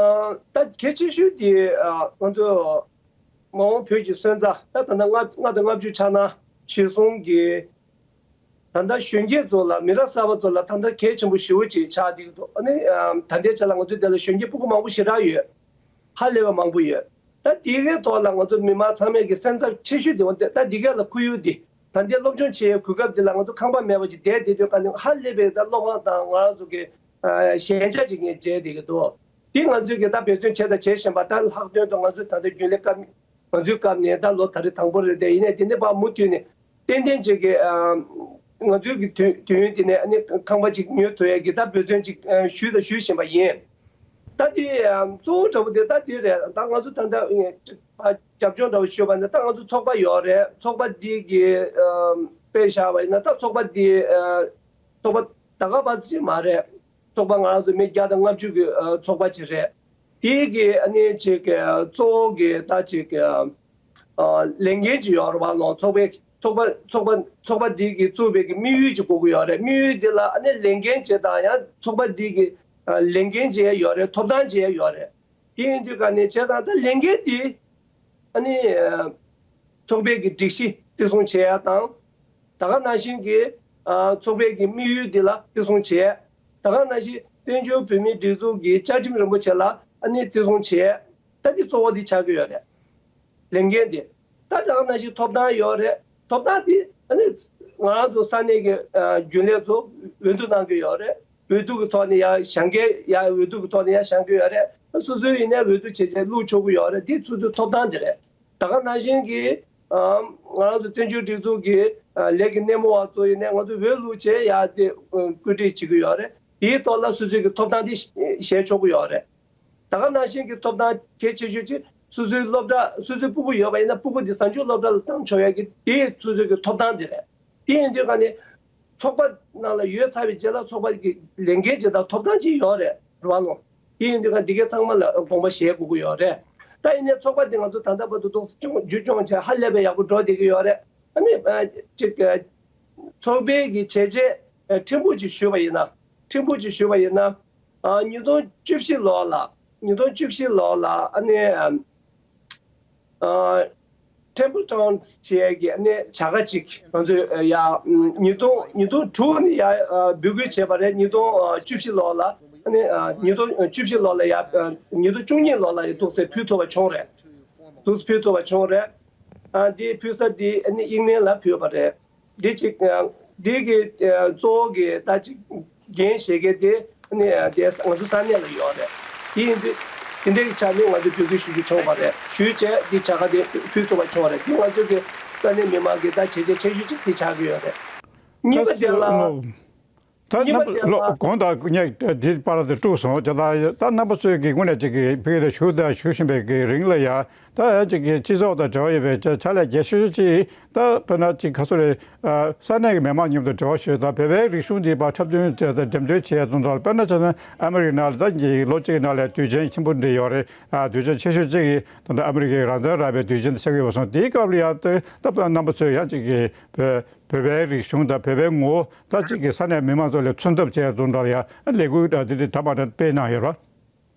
ད་གལ་ཆེ་ཤོས་དེ་ཨ་ང་ཚོ་མ་འོངས་བོད་ཀྱི་སོན་རྩ་ད་ད་ལྟ་ལྔ་ལྔ་དང་ལྔ་བཅུ་ཆགས་ན་གཞིར་བཟུང་གི་ད་ལྟ་གཞོན་སྐྱེས་ཚོ་ལ་མི་རབས་གསར་པ་ཚོ་ལ་ད་ལྟ་གལ་ཆེན་པོ་ཞེ་པོ་ཅིག་ཆགས་བསྡད་ཀྱི་འདུག་ཨ་ནི་ཨ་ད་ལྟའི་ཆ་ལ་ང་ཚོའི་འདི་ལ་གཞོན་སྐྱེས་ཕྲུ་གུ་མང་པོ་ཞེ་དྲག་ཡོད། ཧ་ལས་པ་མང་པོ་ཡོད། ད་དེ་གའི་ཐོག་ལ་ང་ཚོ་མི་མང་ཚང་མས་ཀྱི་སེམས་འཚབ་ཆེ་ཤོས་དེ་འོ་ད་དེ་ག་ལ་ཁོར་ཡུག་འདི་ད་ལྟའི་སློབ་སྦྱོང་བྱེད་ཡའི་གོ་སྐབས་འདི་ལ་ང་ཚོ་ཁང་པ་མེད་པ་ཅིག་བསྡད་བསྡད་དུས་ག་ནས་ཧ་ལས་པའི་ད་སློབ་ཁང་དང་ང་རང་ཚོ་གི་ཨ་ཞན་ཆ་ཅིག་ངས་བརྗེད་བསྡད་ཀྱི་འདུག་འདི་ང་ཚོས་ཀྱི་ད་འབད་བརྩོན་བྱས་དང་བྱེད་བཞིན་པ་ད་ལྷག་དོན་དུ་ང་ཚོས་ད་ལྟ་རྒྱུན་ལས་སྐབས་ང་ཚོའི་སྐབས་ནས་ད་ལོ་ད་རེས་དང་པོ་རེད་དེ་ཡིན་ནའི་དེ་ནས་ཕར་མུ་མཐུད་ནས་ཏན་ཏན་ཅིག་གི་ཨ་ང་ཚོའི་གི་དུས་དུས་ཡུན་དེ་ནས་ཨ་ནི་ཁང་པ་ཅིག་ཉོ་ཐུབ་ཡས་ཀྱི་ད་འབད་བརྩོན་ཅིག་ཨ་ཞུས་དང་ཞུ་བཞིན་པ་ཡིན། ད་དེ་ཨ་གཙོ་བོ་འདྲ་པོ་དེ་ད་དེ་རེད། ད་ང་ཚོ་ད་ལྟ་ཨ་རྒྱབ་ལྗོངས་འདྲ་པོ་ཞུས་པ་ན་ད་ང་ཚོ་ཚོགས་པ་ཡོད་རེད། ཚོགས་པ་འདི་གི་ཨ་དཔེ་བཞག་པ་ཡིན་ན་ད་ཚོགས་པ་འདི་ཨ་ཚོགས་པ་ད་ག་བ་ཅིག་མ་རེད། ཚོགས་པ་ང་རང་ཚོ་མི་བརྒྱ་དང་ལྔ་བཅུ་གི་ཨ་ཚོགས་པ་ཅིག་རེད། དེའི་གི་ཨ་ནི་ཅིག་གི་གཙོ་བོ་གི་ད་ཅིག་གི་ཨ་ལས་འགན་ཅིག་ཡོད་རེད་བ་ལོ། ཚོགས་པའི་ཚོགས་པ་ཚོགས་པ་ཚོགས་པ་འདི་གི་བཙུགས་པའི་གི་དམིགས་ཡུལ་ཅིག་དགོས་ཀྱི་ཡོད་རེད། དམིགས་ཡུལ་འདི་ལ་ཨ་ནི་ལས་འགན་ཅིག་དང་ཡང་ཚོགས་པ་འདི་གི་ཨ་ལས་འགན་ཅིག་ཡོད་རེད། ཐོབ་ཐང་ཅིག་ཡོད་རེད། དེ་ཡིན་དུས་ག་ནས་བྱས་ཙང་ད་ལས་འགན་འདི་ཨ་ནི་ཨ་ཚོགས་པའི་གི་སྒྲིག་གཞི་བརྩི་སྲུང་བྱེད་ཡ་དང་། ད་ག་ནང་བཞིན་གྱི་ཨ་ཚོགས་པའི་གི་དམིགས་ཡུལ་འདི་ལ་བརྩི་སྲུང་བྱེད་ཡ། ད་ག་ནང་བཞིན་བཙན་བྱོལ་བོད་མིའི་སྒྲིག་འཛུགས་ཀྱི་བཅའ་ཁྲིམས་རིན་པོ་ཆེ་ལ་ཨ་ནི་བརྩི་སྲུང་བྱེད་ཡ། ད་འདི་གཙོ་བོ་འདི་ཆགས་ཀྱི་ཡོད་རེད། ལས་འགན་འདི། ད་ད་ག་ནང་བཞིན་ཐོབ་ཐང་ཡོད་རེད། ཐོབ་ཐང་འདི་ཨ་ནི་ང་རང་ཚོ་ས་གནས་ཀྱི་ཨ་རྒྱུན་ལས་ཚོ་འོས་བསྡུ་གནང་གི་ཡོད་རེད། འོས་བསྡུ་གི་ཐོག་ནས་ཡར་བཞེངས་མཁན་ཡར་འོས་བསྡུ་གི་ཐོག་ནས་ཡར་བཞེངས་ཀྱི་ཡོད་རེད། སོ་སོའི་ཡིན་ནའི་འོས་བསྡུ་བྱས་བྱས་བླུགས་ཆོག་གི་ཡོད་རེད། འདི་ཚུར་དུ་ཐོབ་ཐང་འདི་རེད། ད་ག་ནང་བཞིན་གྱི་ཨ་ང་རང་ཚོ་བཙན་བྱོལ་སྒྲིག་འཛུགས་ཀྱི་ཨ་ལས་ཀྱི་སྣེ་མོ་བ་ཚོ་ཡིན་ནའི་ང་ཚོ་འོས་བླུགས་བྱས་ཡར་དེ་ཨ་བཀོད་སྒྲིག་བྱེད་ཀྱི་ཡོད་རེད། དེའི་ཐོག་ལ་སོ་སོའི་གི་ཐོབ་ཐང་འདི་བཞེས་ཆོག་གི་ཡོད་རེད། ད་ག་ནང་བཞིན་གྱི་ཐོབ་ཐང་གལ་ཆེ་ཤོས་ཅིག་ སོ་སོའི་སློབ་གྲྭ་སོ་སོའི་སྤུ་གུ་ཡོད་པ་ཡིན་ན་སྤུ་གུ་དེ་གཟའ་མཇུག་སློབ་གྲྭ་ལ་བཏང་ཆོག་ཡ་གི་དེ་སོ་སོའི་གི་ཐོབ་ཐང་དེ་རེད། དེ་ཡིན་དུས་ག་ནས་ཚོགས་པ་ནང་ལ་ཡོད་ཚར་བའི་རྗེས་ལ་ཚོགས་པ་གི་ལས་འགན་ཅིག་དང་ཐོབ་ཐང་ཅིག་ཡོད་རེད་རེད་བ་ལོ། དེ་ཡིན་དུས་ག་འདི་གའི་ཚང་མ་ལ་དགོངས་པ་བཞེས་དགོས་ཀྱི་ཡོད་རེད། ད་ཡིན་ནའི་ཚོགས་པ་འདི་ང་ཚོ་ད་ལྟ་བར་དུ་ཏོག་ཙམ་བཅོས་བསྒྱུར་སྐྱོང་བྱས་ཧ་ལས་པའི་ཡག་པོ་འགྲོ་བསྡད་ཀྱི་ཡོད་རེད། ཨ་ནི་ཅིག་ཚོགས་པའི་གི་བྱས་རྗེས་ཕྲན་བུ་ཅིག་ཞུས་པ་ཡིན་ན་ཕྲན་བུ་ཅིག་ཞུས་པ་ཡིན་ན། ཉིས་སྟོང་བཅུ་བཞི་ལོ་ལ་ཉིས་སྟོང་བཅུ་བཞི་ལོ་ལ་ཨ་ནི། ཨ། Templeton ཞེས་ཀྱི་ཨ་ནི་བྱ་དགའ་ཅིག་ང་ཚོས་ཡ་ཉིས་སྟོང་ཉིས་སྟོང་དྲུག་ནས་ཡ་འབོད་སྐུལ་བྱས་པ་རེད། ཉིས་སྟོང་བཅུ་བཞི་ལོ་ལ་ཨ་ནི་ཉིས་སྟོང་བཅུ་བཞི་ལོ་ལ་ཡ་ཉིས་སྟོང་བཅུ་གཉིས་ལོ་ལ་ཡ་འདུག་སེ་ཕུལ་ཐུབ་པ་བྱུང་རེད། འདུག་སེ་ཕུལ་ཐུབ་པ་བྱུང་རེད། ཨ་འདི་ཕུལ་ས་འདི་ཨ་ནི་དབྱིག་གནས་ལ་ཕུལ་བ་རེད། འདི་གཅིག་འདི་གི་གཙོ་བོ་གི་ད་གཅིག་འགན་བཞེས་མཁན་དེ་ནི་དེ་ང་ཚོ་ས་གནས་ལ་ཡོད་རེད། དེ་ཡིན་དུས་དེ་འདྲའི་ཆ་ནས་ང་ཚོས་འབོད་སྐུལ་ཞུ་རྒྱུ་བྱུང་བ་རེད། ཞུས་བྱས་འདི་བྱ་དགའ་དེ་ཕུལ་ཐུབ་པ་བྱུང་བ་རེད། དེ་ང་ཚོ་གི་ས་གནས་མི་མང་གི་ད་བྱས་རྗེས་ཆེ་ཤོས་གཅིག་དེ་ཆགས་ཀྱི་ཡོད་རེད། གཉིས་པ་དེ་ལ། ད་གཉིས་པ་རྣམ་པ་དེ་ལ། ལོ་དགོངས་དག་ངས་འདི་པར་དེ་དཀྲུགས་སོང་། ད་ད་རྣམ་པ་ཚོས་ཀྱི་དངོས་གནས་ཅིག་གི་ཕ་གི་ལ་ཞུ་དང་ཞུ་བཞིན་པའི་གི་རིང་ལ་ཡ། ད་ཡང་ཅིག་གི་སྤྱི་ཚོགས་དང་འབྲེལ་བ་ཡོད་པའི་ཆ་ལས་རྒྱས་ཤོས་ཅིག་ད་དཔེར་ན་ཅིག་ཁ་སོ་རེ། ས་གནས་ཀྱི་མི་མང་མཉམ་དུ་འབྲེལ་བ་ཞུས་དང་བོད་པའི་རིག་གཞུང་འདི་ཕར་འཁྲབ་སྟོན་བྱས་དང་འགྲེམས་སྟོན་བྱས་དང་འདྲ། དཔེར་ན་ཆ་ན་ཨ་མི་རི་ཀའི་ནང་ལ་ད་ལོ་གཅིག་གི་ནང་ལ་དུས་ཆེན་ཆེན་པོ་འདི་ཡོད་རེད། དུས་ཆེན་ཆེ་ཤོས་གཅིག་གི་ད་ལྟ་ཨ་མི་རི་ཀའི་རང་བཙན་རག་པའི་དུས་ཆེན་འདི་ཆགས་ཀྱི་ཡོད་པ་སོང་། དེའི་སྐབས་ལ་ཡང་ད་རྣམ་པ་ཚོས་ཡང་ཅིག་གི་བོད་བོད་པའི་རིག་གཞུང་དང་བོད་པའི་ངོ་བོ་ད་ཅིག་གི་ས་གནས་མི་མང་ཚོ་ལ་མཚོན་ཐབས་བྱས་དང་འདྲ་ཡང་ལས་འགུལ་འདི་འདྲ་མ་འདྲ་སྤེལ་གནང་ཡོད་རེད།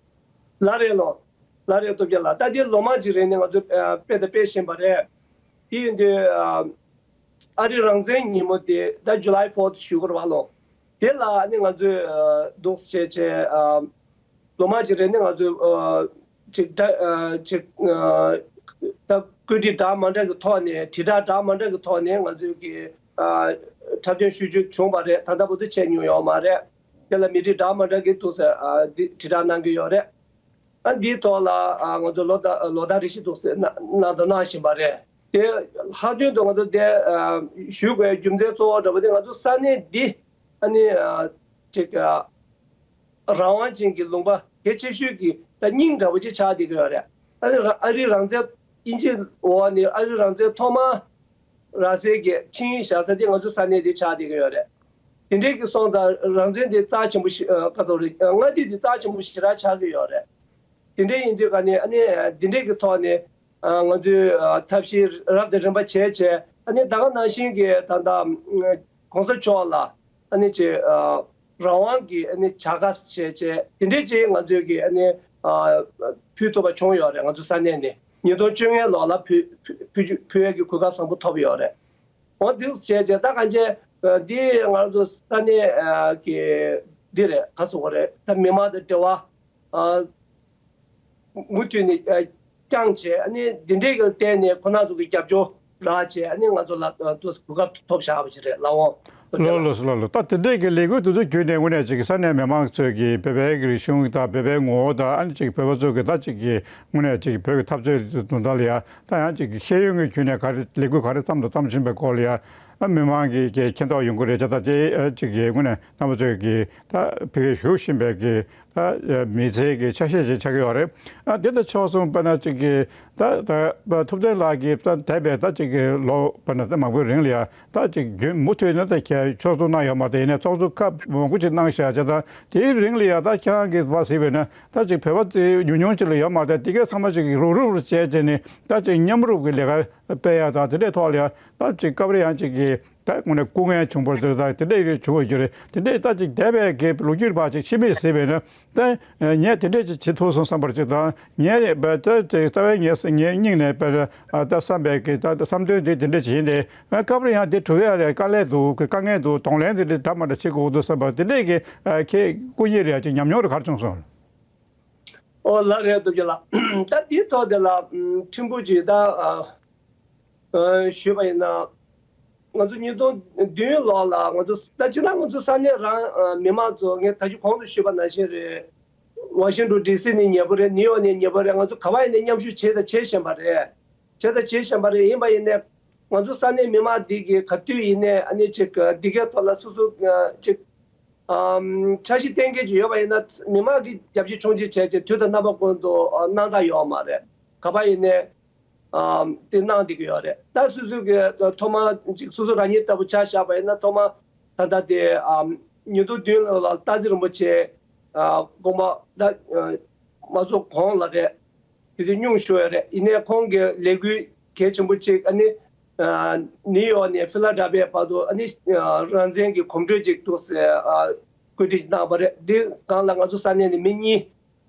ལགས་རེད་ལོ། ལགས་རེད་སྟོབས་རྒྱལ་ལགས། ད་དེ་ལོ་མང་ཅིག་རིང་ནས་ང་ཚོ་ཨ་སྤེལ་དང་སྤེལ་བཞིན་པ་རེད། དེ་ཡིན་དུས་ཨ་ཨ་རི་རང་བཙན་ཉིན་མོ་དེ་ད་July fourth ཞུ་དགོས་རེད་བ་ལོ། དེ་ལ་ཨ་ནི་ང་ཚོས་ཨ་འདུག་སེ་བྱས་བྱས་ཨ་ལོ་མང་ཅིག་རིང་ནས་ང་ཚོས་ཨ་ཅིག་ད་ཨ་ཅིག་ཨ་ད་བཀོད་སྒྲིག་འདྲ་མ་འདྲ་གི་ཐོག་ནས་དྲིལ་བསྒྲགས་འདྲ་མ་འདྲ་གི་ཐོག་ནས་ང་ཚོས་ཀྱི་ཨ་འཁྲབ་སྟོན་ཞུ་རྒྱུ་བྱུང་བ་རེད། ད་ལྟ་བར་དུ་བྱས་མྱོང་ཡོད་མ་རེད། དེ་ལ་མི་རིགས་འདྲ་མ་འདྲ་གི་འདུག་སེ་ཨ་འདི་དྲིལ་བསྒྲགས་གནང་གི་ཡོད་རེད། ཨ་འདིའི་ཐོག་ལ་ཨ་ང་ཚོ་ལོ་ཟླ་ལོ་ཟླ་རེ་བཞིན་འདུག་སེ་གནང་གནང་དང་གནང་བཞིན་པ་རེད། དེ་ལྷག་དོན་དུ་ང་ཚོ་དེ་ཨ་ཞུ་དགོས་རྒྱུ་མཚན་གཙོ་བོ་འདྲ་པོ་དེ་ང་ཚོ་ས་གནས་འདི་ཨ་ནི་ཨ་ཅིག་ཨ་རང་དབང་ཅན་གྱི་ལུང་པ་གལ་ཆེ་ཤོས་ཀྱི་ད་སྙིང་འདྲ་པོ་ཅིག་ཆགས་བསྡད་ཀྱི་ཡོད་རེད། ཨ་ནི་ར་ཨ་རི་རང་བཙན་དབྱིན་ཇི་འོག་ནས་ཨ་རི་རང་བཙན་ཐོག་མ་རག་སའི་གི་ཆིངས་ཡིག་བཞག་ས་དེ་ང་ཚོ་ས་གནས་དེ་ཆགས་བསྡད་ཀྱི་ཡོད་རེད། དེ་འདྲའི་གི་སོང་ཙང་རང་བཙན་དེ་རྩ་ཆེན་པོ་ཞིག་ཨ་ག་ཚོད་རེད། མངའ་སྡེ་དེ་རྩ་ཆེན་པོ་ཞེ་དྲག་ཆགས་ཀྱི་ཡོད་རེད། དེ་འདྲའི་ཡིན་དུས་ག་ནས་ཨ་ནི་དེ་འདྲའི་གི་ཐོག་ནས་ཨ་ང་ཚོས་ཨ་ཐབས་ཤེས་རབ་དང་རིམ་པ་བྱས་བྱས་ཨ་ནི་ད་ག་ནང་བཞིན་གི་ད་ལྟ་གོང་ས་མཆོག་ལ་ཨ་ནི་ཅིག་ཨ་རང་དབང་གི་ཨ་ནི་བྱ་དགའ་བྱས་བྱས་དེ་འདྲའི་ཅིག་ང་ཚོས་གི་ཨ་ནི་ཨ་ཕུལ་ཐུབ་པ་བྱུང་ཡོད་རེད། ང་ཚོ་ས་གནས་ནས་ཉིས་སྟོང་བཅོ་ལྔ་ལོ་ལ་ཕུལ་ཕུལ་ཕུལ་ཕུལ་ཡས་ཀྱི་གོ་སྐབས་བཟང་པོ་ཐོབ་ཡོད་རེད། འོ་འདུག་བྱས་བྱས་ད་གང་བྱས་འདི་ང་ཚོ་ས་གནས་ཀྱི་འདི་རེད། ག་ཟེར་དགོས་རེད། ད་མི་མང་དང་འབྲེལ་བ་མུ་མཐུད་ནས་བསྐྱངས་བྱས་ཨ་ནི་འདི་འདྲའི་གི་བརྟེན་ནས་ཁོ་ན་ཚོ་གི་རྒྱབ་སྐྱོར་རག་བྱས་ཨ་ནི་ང་ཚོ་ལ་ཏོག་ཙམ་གོ་སྐབས་ཐོབ་བཞག་པ་ཞིག་རེད་ལགས་འོང་། ལགས་ལགས་ལགས་ལགས། ད་དེ་འདྲའི་གི་ལས་འགུལ་དེ་ཚོ་བརྒྱུད་ནས་དངོས་གནས་ཅིག་ས་གནས་མི་མང་ཚོས་ཀྱི་བོད་པའི་གི་རིག་གཞུང་དང་བོད་པའི་ངོ་བོ་དང་ཨ་ནི་ཅིག་བོད་པ་ཚོ་གི་ད་ཅིག་གི་དངོས་གནས་ཅིག་བོད་ཀྱི་འཐབ་རྩོད་དོན་དག་ལ་ཡ་ད་ཡང་ཅིག་གི་ཤེས་ཡོན་གྱི་ཁྱོན་ནས་ག་རེ་ལས་འགུལ་ག་རེ་བརྩམས་དང་བརྩམ་བཞིན་པའི་སྐོར་ལ་ཡ་ཨ་མི་མང་གི་གི་མཁྱེན་རྟོགས་ཡོང་གི་རེད་བྱས། ད་དེ་ཨ་ཅིག་གི་དངོས་གནས་རྣམ་པ་ཚོས་ཀྱི་ད་ཕ་གིར་བཞུགས་བཞིན་པའི་གི་ད་མི་ཚེ་གི་ཆ་ཤས་ཤིག་ཆགས་ཀྱི་ཡོད་རེད། ཨ་དེ་ལྟ་ཆོག་སོང་། དཔེར་ན་ཅིག་གི་ད་ད་ཐུབ་བསྟན་ལགས་ཀྱིས་ད་འདས་པའི་ད་ཅིག་གི་ལོ་དཔེར་ན་ད་མང་པོའི་རིང་ལ་ཡ་ད་ཅིག་རྒྱུན་མུ་མཐུད་ནས་ད་ཁྱེད་ཕྱོགས་བསྡོམས་གནང་ཡོད་མ་རེད། ཡིན་ནའི་ཚོགས་གཙོ་སྐབས་མང་པོ་ཅིག་གནང་བཞག་བྱས། ད་དེའི་རིང་ལ་ཡ་ད་ཁྱེད་རང་གིས་ཕར་གཟིགས་པ་ཡིན་ན་ད་ཅིག་བོད་པ་དེ་ཉུང་ཉུང་ཅིག་ལ་ཡོད་མ་རེད། དེ་གའི་ཚང་མ་ཅིག་གི་རུབ་རུབ་བྱས་བྱས་ནས་ད་ཅིག་མཉམ་རུབ་ཀྱི་ལས་ཀ་སྤེལ་ཡ་དང་དེ་འདྲའི་ཐོག་ལ་ཡ་ད་ཅིག་སྐབས་རེ་ཡང་ཅིག་གི་ད་དངོས་གནས་སྐུ་ངལ་བྱུང་བར་དེ་དག་དེ་འདྲ་ཡོད་བྱུང་བ་རེད། དེ་འདྲ་ད་ཅིག་འདས་པའི་གི་ལོ་རྒྱུས་པ་ཅིག་ཕྱི་མིག་གཟིགས་པས་ན་ད་ངས་དེ་འདྲ་ཅིག་བྱེད་ཐུབ་སོང་བསམ་པར་ཅིག་དང་། ངས་ད་རྩ་བའི་ངས་ངའི་སྙིང་ནས་ད་བསམ་པའི་གི་ད་བསམ་དོན་དེ་དེ་འདྲ་ཅིག་ཡིན་ཏེ། སྐབས་རེ་ཡང་དེ་གྲུབ་ཡ་རེད། དཀའ་ལས་འདུག་དཀའ་ངལ་འདུག་གདོང་ལེན་དེ་འདྲ་འདྲ་མ་འདྲ་བྱེད་དགོས་འདུག་བསམ་པ་དེ་འདྲས་ཀྱི་ཁྱེད་སྐུ་ཉིད་རེད་ཅིག་ཉམས་མྱོང་རེ་ག་རེ་བྱུང་སོང་། ཨོ་ལགས་རེད་འདུག་ཅེ་ལགས། ད་དེའི་ཐོག་དེ་ལ་ཕྲན་བུ་ཅིག་ད་ཨ་ཨ་ཞུས་པ་ཡིན་ན། ང་ཚོ་ཉིས་སྟོང་བདུན་ལོ་ལ་ང་ཚོ་ད་སྤྱིར་ན་ང་ཚོ་ས་གནས་རང་ཨ་མི་མང་ཚོ་ངས་ད་ཅི་གོང་དུ་ཞུས་པ་ནང་བཞིན་རེད། ཝ་ཤིང་ཏོན་ཌི་སི་ནས་ཉེ་པོ་རེད། ནིའུ་ཡོག་ནས་ཉེ་པོ་རེད། ང་ཚོ་ག་པར་ཡིན་ནའི་མཉམ་ཞུགས་བྱས་དང་བྱེད་བཞིན་པ་རེད། བྱས་དང་བྱེད་བཞིན་པ་རེད། ཡིན་པ་ཡིན་ནའི་ང་ཚོ་ས་གནས་མི་མང་འདི་གིས་ག་དུས་ཡིན་ནའི་ཨ་ནི་ཅིག་འདི་གའི་ཐོག་ལ་སོ་སོ་ཅིག་ཨམ་འཆར་གཞི་གཏན་འཁེལ་ཅིག་ཡོད་པ་ཡིན་ན་མི་མང་གིས་རྒྱབ་སྐྱོར་ཆུང་ཆེ་བྱས་བྱས་དུས་དང་རྣམ་པ་ཀུན་ཏུ་གནང་སྟངས་ཡོད་མ་རེད། ག་པར་ཡིན་ནའི་ཨམ་དེ་གནང་བསྡད་ཀྱི་ཡོད་རེད། ད་སོ་སོ་གི་ཐོག་མ་ཅིག་སོ་སོ་རང་ཉིད་ལྟ་བུ་ཆ་བཞག་པ་ཡིན་ན། ཐོག་མ་ད་ལྟ་དེ་ཨམ་ཉིས་སྟོང་བདུན་ལོ་ལ་སྟག་འཛིན་རིན་པོ་ཆེ་ཨ་དགོངས་པ་ད་ཨ་མ་རྫོགས་གོང་ལ་རེད། དེ་དུས་སྙུང་ཞུ་ཡ་རེད། ཡིན་ནའི་ཁོང་གི་ལས་འགུལ་གལ་ཆེན་པོ་གཅིག་ཨ་ནི་ཨ་ནིའུ་ཡོག་ནས་ཕི་ལ་ཌེལ་ཕི་ཡ་བར་དུ་ཨ་ནི་ཨ་རང་བཙན་གྱི་གོམ་བགྲོད་ཅིག་འདུག་ཟེར་ཨ་བཀོད་སྒྲིག་གནང་བ་རེད། འདི་སྒང་ལ་ང་ཚོ་ས་གནས་ནས་མི་གཉིས།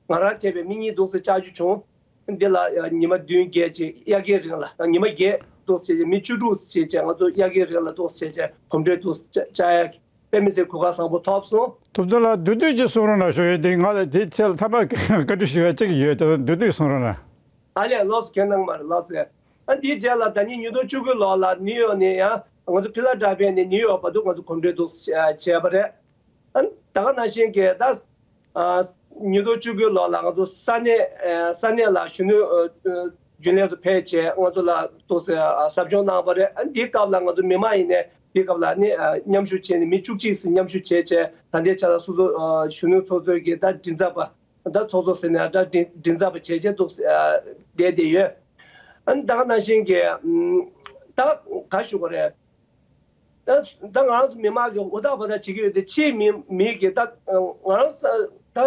ང་རང་ཐེ་བའི་མི་གཉིས་འདུག་སེ་བཅར་རྒྱུ་བྱུང་། འདི་ལ་ཉི་མ་བདུན་བརྒྱད་ཅིག་དབྱར་ཁའི་རིང་ལ་ཉི་མ་བརྒྱད་འདུག་སེ་བྱས་མི་བཅུ་དྲུག་བྱས་བྱས་ང་ཚོ་དབྱར་ཁའི་རིང་ལ་འདུག་སེ་བྱས་བྱས་གོམ་བགྲོད་འདུག་སེ་བཅར་ཡག་གི་དཔེ་མི་སྲིད་གོ་སྐབས་བཟང་པོ་ཐོབ་སོང་། ཐུབ་བསྟན་ལགས་བསྡུས་བསྡུས་ཅིག་གསུང་རོགས་གནང་ཞུ་ཡས་དེ། ང་ལ་དེ་ཚེ་ལ་ཐ་མ་བཀའ་འདྲི་ཞུ་ཡ་གཅིག་ཡོད་དེ་བསྡུས་བསྡུས་གསུང་རོགས་གནང་། ཨ་ལས་ལོགས་སུ་ཁྱེད་གནང་མ་རེད་ལགས་སེ། ཨ་འདིའི་རྗེས་ལ་ད་ནི་ཉིས་སྟོང་བཅུ་དགུ་ལོ་ལ་ནིའུ་ཡོག་ནས་ཡང་ང་ཚོ་ཕི་ལ་ཌེལ་ཕི་ཡ་ནས་ནིའུ་ཡོག་བར་དུ་ང་ཚོ་གོམ་བགྲོད་འདུག་སེ་བྱས་པ་རེད། ཨ་ད་ག་ནང་བཞིན་གྱི་ད་ཨ་ཉིས་སྟོང་བཅུ་དགུ་ལོ་ལ་ང་ཚོ་ས་གནས་ཨ་ས་གནས་ལ་གཞོན་ནུ་ཨ་ཨ་རྒྱུན་ལས་ཚོ་ཕེབས་བྱས་ང་ཚོ་ལ་ཏོག་ཙམ་ཨ་ཟབ་སྦྱོང་གནང་བ་རེད། ཨ་འདིའི་སྐབས་ལ་ང་ཚོ་མི་མང་ཡིན་ནའི་འདིའི་སྐབས་ལ་ནི་ཨ་མཉམ་ཞུགས་བྱས་ནས་མི་བཅུ་གཅིག་ཙམ་མཉམ་ཞུགས་བྱས་བྱས། ད་ལྟའི་ཆ་ལ་སོ་སོ་ཨ་གཞོན་ནུ་ཚོགས་གཙོའི་གི་ད་མགྲིན་ཚབ་པ་ད་ཚོགས་གཙོ་ཟེར་ནས་ད་མགྲིན་མགྲིན་ཚབ་པ་བྱས་བྱས་འདུག་ཨ་བསྡད་བསྡད་ཡོད། ཨ་ནི་ད་ག་ནང་བཞིན་གྱི་ཨ་ད་ག་ཞུ་དགོས་རེད། ད་ད་ང་རང་ཚོ་མི་མང་གི་ཧུར་ཐག་འབད་ཐག་བྱེད་ཀྱི་ཡོད་དེ། ཕྱིའི་མི་མི་གི་ད་ང་རང་ཚོ་ད་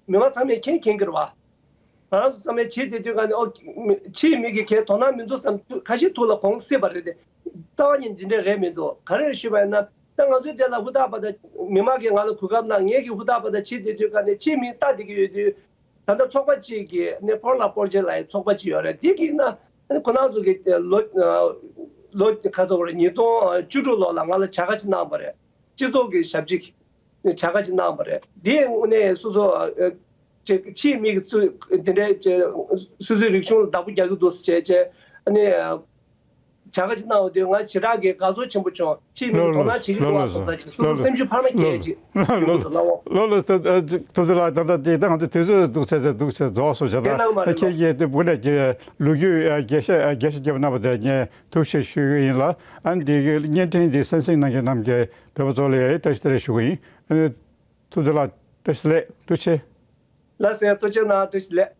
མི་མང་ཚང་མས་མཁྱེན་མཁྱེན་གྱི་རེད་བ། ང་རང་ཚོ་ཚང་མས་བྱེད་བསྡད་དུས་ག་ནས་ཨོ་མི་ཕྱིའི་མི་གི་གའི་དོ་སྣང་མི་འདུག་བསམ་དུས་ཁ་ཤས་ཐུགས་ལ་གོང་སྲིད་པ་རེད་དེ། རྩ་བ་ཉིད་འདི་འདྲ་རེད་མི་འདུག་ག་རེ་རེད་ཞུས་པ་ཡིན་ན། ད་ང་ཚོའི་དེ་ལ་ཧུར་ཐག་འབད་ཐག་མི་མང་གིས་ང་ལ་གོ་སྐབས་གནང་། ངས་ཀྱི་ཧུར་ཐག་འབད་ཐག་བྱེད་བསྡད་དུས་ག་ནས་ཕྱིའི་མི་ལྟ་བསྡད་ཀྱི་ཡོད་དུས། ད་ལྟ་ཚོགས་པ་གཅིག་གིས་ནི་སྤོར་ལ་སྤོར་བྱེད་ལ་ཡི་ཚོགས་པ་གཅིག་ཡོད་རེད། དེ་གིས་ན་ཁོ་རང་ཚོ་གི་ལོ་ལོ་ག་ཚོད་རེད། ཉིས་སྟོང་བཅུ་དྲུག་ལོ་ལ་ང་ལ་བྱ་དགའ་ཅིག་གནང་བ་རེད། སྤྱི་ཚོགས་ཀྱི་ཞབས་ཕྱི་བྱ་དགའ་ཅིག་གནང་བ་རེད། དེའི་དངོས་གནས་སོ་སོ་ཅིག་ཕྱིའི་མི་གི་ཚུལ་དེ་འདྲའི་ཅིག་སོ་སོའི་རིག་གཞུང་ལ་བདག་པོ་རྒྱག་གི་འདུག་ཟེར་བྱས་བྱས་ཨ་ནི། བྱ་དགའ་ཅིག་གནང་བ་དེ་ང་ཞེ་དྲག་གི་དགའ་ཚོར་ཆེན་པོ་བྱུང་། ཕྱིའི་མི་ལོ་དོ་ལོ་སྣང་བྱེད་ཀྱི་ལོ་འདུག་ལོ་བ་སོང་ཙང་ཅིག་སོ་ལོ་སོ་སེམས་ཤུགས་འཕར་མ་ལོ་སྐྱེས་ཅིག་ལོ་ལོ་ལོ་ལོ་ལོ་ལོ་སོ་ཐུབ་ཚོད་ལ་ད་ལྟ་དེ་ད་ང་ཚོ་དུས་ཚོད་འདུག་ཚེ་ཚེ་འདུག་ཚེ་རྫོགས་སོང་བྱ། ད་ཁྱེད་ཀྱིས་དེ་བུ་ནས་ཀྱི་ལོ་རྒྱུས་རྒྱས་བཤད་རྒྱས་བཤད་བརྒྱབ་གནང་བ་དེ་ངས་ཐུགས་རྗེ་ཆེ་ཞུ་གི་ཡིན་ལ། ཨ་ནི་དེ་གི་བརྙན་འཕྲིན་འདི་གསན་གཟིགས་གནང་མཁན་རྣམས་ཀྱི་བོད་པ་ཚོ་ལ་ཡང་བཀྲ་ཤིས་བདེ་ལེགས་ཞུ་གི་ཡིན། ཨ་ནི་ཐུབ་ཚོད་ལ་བཀྲ་ཤིས་བདེ་ལེགས། ཐུགས་རྗེ་ཆེ། ལགས་སེ། ཐུགས་རྗེ་གནང་། བཀྲ་ཤིས་བདེ་ལེགས།